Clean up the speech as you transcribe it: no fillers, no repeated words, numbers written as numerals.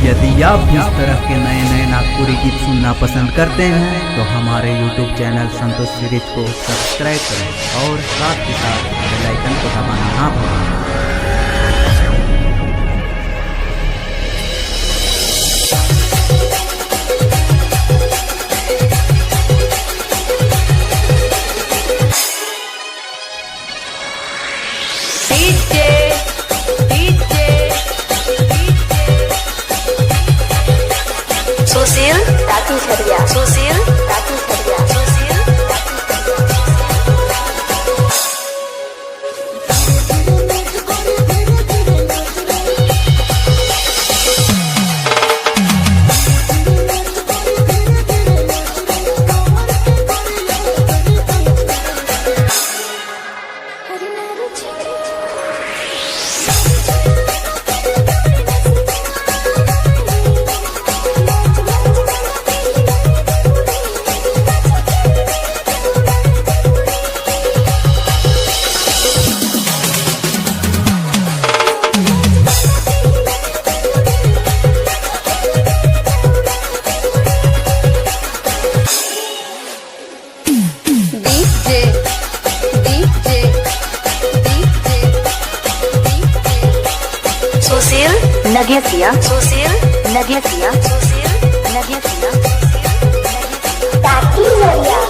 यदि आप भी इस तरह के नए नए नागपुरी गीत सुनना पसंद करते हैं, तो हमारे YouTube channel संतोष सीरीज को सब्सक्राइब करें और साथ ही साथ बेल आइकन को दबाना ना भूलें। DJ DJ DJ Sushil Taki Jharia, Sushil Taki Jharia, Sushil Taki Jharia. DJ DJ DJ DJ Sushil Nagesia, Sushil Nagesia, Sushil Nagesia, Taki Jharia.